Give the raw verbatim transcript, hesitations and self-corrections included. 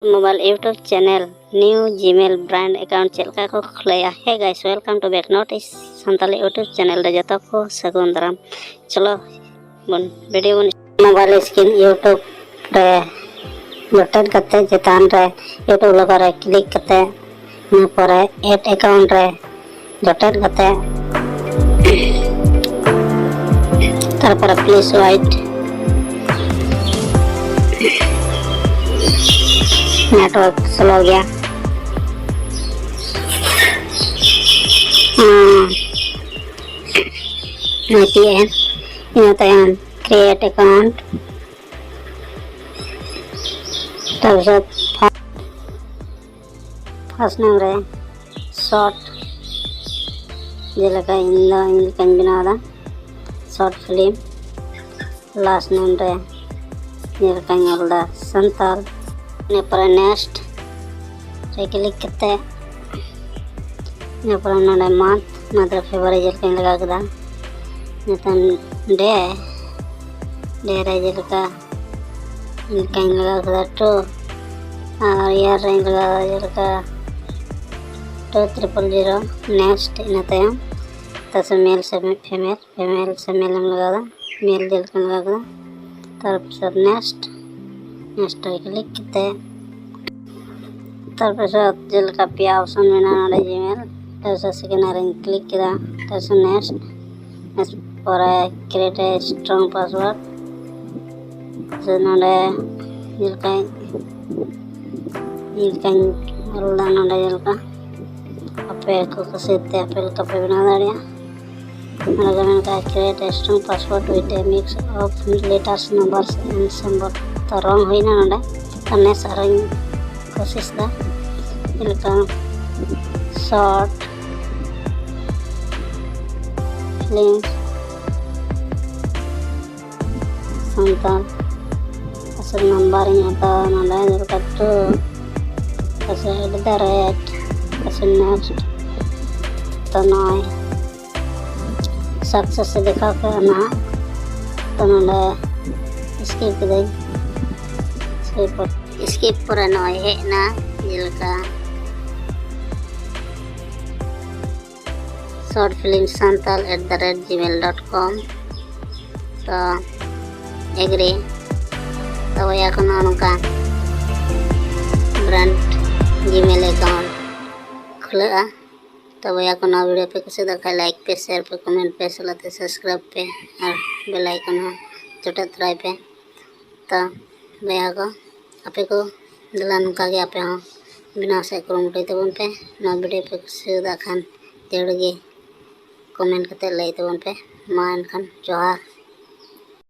Mobile YouTube channel new Gmail brand account ᱪᱮᱫ ᱞᱮᱠᱟ ᱠᱚ ᱠᱷᱩᱞᱟᱹᱭᱟ? Hey guys, welcome to back not is Santali YouTube channel ᱨᱮ ᱡᱚᱛᱚ ᱠᱚ ᱥᱟᱹᱜᱩᱱ ᱫᱟᱨᱟᱢ᱾ ᱪᱚᱞᱚ ᱵᱚᱱ video ᱵᱚᱱ mobile screen YouTube ᱨᱮ ᱡᱚᱴᱮᱫ ᱠᱟᱛᱮ ᱪᱮᱛᱟᱱ ᱨᱮ YouTube logo ᱨᱮ click ᱠᱟᱛᱮ ᱤᱱᱟᱹ ᱯᱚᱨᱮ add account ᱨᱮ ᱡᱚᱴᱮᱫ ᱠᱟᱛᱮ ᱛᱟᱨᱯᱚᱨᱮ please wait, network slow ᱜᱮᱭᱟ᱾ ᱦᱮᱸ, ᱱᱚᱜᱼᱚᱭ ᱛᱤᱭᱟᱹᱜ ᱮᱱ᱾ ᱤᱱᱟᱹ ᱛᱟᱭᱚᱢ create account, ᱛᱟᱨᱯᱚᱨᱮ first name ᱨᱮ short, ᱡᱮᱞᱮᱠᱟ ᱤᱧ ᱫᱚ ᱤᱧ ᱞᱮᱠᱟᱧ ᱵᱮᱱᱟᱣ ᱮᱫᱟ short film᱾ Last name ᱨᱮ ᱡᱮᱞᱮᱠᱟᱧ ᱚᱞ ᱮᱫᱟ ᱥᱟᱱᱛᱟᱞ᱾ ᱤᱱᱟᱹ ᱯᱚᱨᱮ next ᱨᱮ click ᱠᱟᱛᱮ ᱤᱱᱟᱹ ᱯᱚᱨᱮ ᱱᱚᱰᱮ month, month ᱨᱮ February ᱡᱮᱞᱮᱠᱟᱧ ᱞᱟᱜᱟᱣ ᱠᱮᱫᱟ᱾ ᱱᱤᱛᱚᱝ day, day ᱨᱮ ᱡᱮᱞᱮᱠᱟ ᱤᱱᱠᱟᱧ ᱞᱟᱜᱟᱣ ᱠᱮᱫᱟ two, ᱟᱨ year ᱨᱮᱧ ᱞᱟᱜᱟᱣ ᱠᱮᱫᱟ ᱡᱮᱞᱮᱠᱟ two triple zero᱾ Next, ᱤᱱᱟᱹ ᱛᱟᱭᱚᱢ ᱛᱟᱥᱮ male ᱥᱮ female, female ᱥᱮ male ᱮᱢ ᱞᱟᱜᱟᱣ ᱮᱫᱟ, male ᱡᱮᱞᱮᱠᱟᱧ ᱞᱟᱜᱟᱣ ᱠᱮᱫᱟ᱾ ᱛᱟᱨᱯᱚᱨ next, next ᱨᱮ click ᱠᱟᱛᱮ ᱛᱟᱨᱯᱚᱨᱮ ᱡᱮᱞᱮᱠᱟ ᱯᱮᱭᱟ option ᱢᱮᱱᱟᱜᱼᱟ ᱱᱚᱰᱮ Gmail, ᱛᱟᱨᱯᱚᱨᱮ second ᱨᱮᱧ click ᱠᱮᱫᱟ, ᱛᱟᱨᱯᱚᱨᱮ next, next ᱯᱚᱨᱮ create a strong password᱾ ᱥᱮ ᱱᱚᱰᱮ ᱡᱮᱞᱮᱠᱟ ᱡᱮᱞᱮᱠᱟᱧ ᱚᱞ ᱮᱫᱟ ᱱᱚᱰᱮ ᱡᱮᱞᱮᱠᱟ ᱟᱯᱮ ᱠᱚ ᱠᱩᱥᱤ ᱛᱮ ᱟᱯᱮ ᱞᱮᱠᱟ ᱯᱮ ᱵᱮᱱᱟᱣ ᱫᱟᱲᱮᱭᱟᱜᱼᱟ᱾ ᱱᱚᱰᱮ ᱢᱮᱱ ᱠᱟᱜᱼᱟ create a strong password with a mix of letters, numbers and symbol᱾ ᱛᱚ wrong ᱦᱩᱭᱱᱟ ᱱᱚᱰᱮ᱾ ᱛᱚ next ᱟᱨᱚᱧ ᱠᱳᱥᱤᱥ ᱮᱫᱟ, ᱪᱮᱫ ᱞᱮᱠᱟ short film ᱥᱟᱱᱛᱟᱲ ᱟᱥᱚᱞ number ᱤᱧ ᱦᱟᱛᱟᱣᱟ ᱱᱚᱰᱮ ᱡᱮᱞᱮᱠᱟ two ᱯᱟᱥᱮ at the rate ᱯᱟᱥᱮ next᱾ ᱛᱚ ᱱᱚᱜᱼᱚᱭ success ᱮ ᱫᱮᱠᱷᱟᱣ ᱠᱮᱫᱟ ᱱᱟᱦᱟᱜ᱾ ᱛᱚ ᱱᱚᱰᱮ skip ᱠᱤᱫᱟᱹᱧ, skip᱾ ᱥᱠᱤᱯ ᱯᱚᱨᱮ ᱱᱚᱜᱼᱚᱭ ᱦᱮᱡ ᱮᱱᱟ, ᱡᱮᱞᱮᱠᱟ short film santal at the rate gmail dot com᱾ ᱛᱚ ᱮᱜᱽᱨᱤ᱾ ᱛᱚ ᱵᱚᱭᱦᱟ ᱠᱚ, ᱱᱚᱜᱼᱚ ᱱᱚᱝᱠᱟ ᱵᱨᱟᱱᱰ ᱡᱤᱢᱮᱞ ᱮᱠᱟᱣᱩᱱᱴ ᱠᱷᱩᱞᱟᱹᱜᱼᱟ᱾ ᱛᱚ ᱵᱚᱭᱦᱟ ᱠᱚ, ᱱᱚᱣᱟ ᱵᱷᱤᱰᱤᱭᱳ ᱯᱮ ᱠᱩᱥᱤᱭᱟᱜ ᱠᱷᱟᱱ ᱞᱟᱭᱤᱠ ᱯᱮ, ᱥᱮᱭᱟᱨ ᱯᱮ, ᱠᱚᱢᱮᱱᱴ ᱯᱮ, ᱥᱟᱞᱟᱜ ᱛᱮ ᱥᱟᱵᱥᱠᱨᱟᱭᱤᱵᱽ ᱯᱮ ᱟᱨ ᱵᱮᱞ ᱟᱭᱠᱚᱱ ᱦᱚᱸ ᱡᱚᱴᱮᱫ ᱛᱚᱨᱟᱭ ᱯᱮ᱾ ᱛᱚ ᱵᱚᱭᱦᱟ ᱠᱚ, ᱟᱯᱮ ᱠᱚ ᱫᱮᱞᱟ ᱱᱚᱝᱠᱟ ᱜᱮ ᱟᱯᱮ ᱦᱚᱸ ᱵᱮᱱᱟᱣ ᱥᱮᱫ ᱠᱩᱨᱩᱢᱩᱴᱩᱭ ᱛᱟᱵᱚᱱ ᱯᱮ᱾ ᱱᱚᱣᱟ ᱵᱷᱤᱰᱤᱭᱳ ᱯᱮ ᱠᱩᱥᱤᱭᱟᱫ ᱠᱷᱟᱱ ᱡᱟᱹᱨᱩᱲ ᱜᱮ ᱠᱚᱢᱮᱱᱴ ᱠᱟᱛᱮ ᱞᱟᱹᱭ ᱛᱟᱵᱚᱱ ᱯᱮ᱾ ᱢᱟ ᱮᱱᱠᱷᱟᱱ ᱡᱚᱦᱟᱨ᱾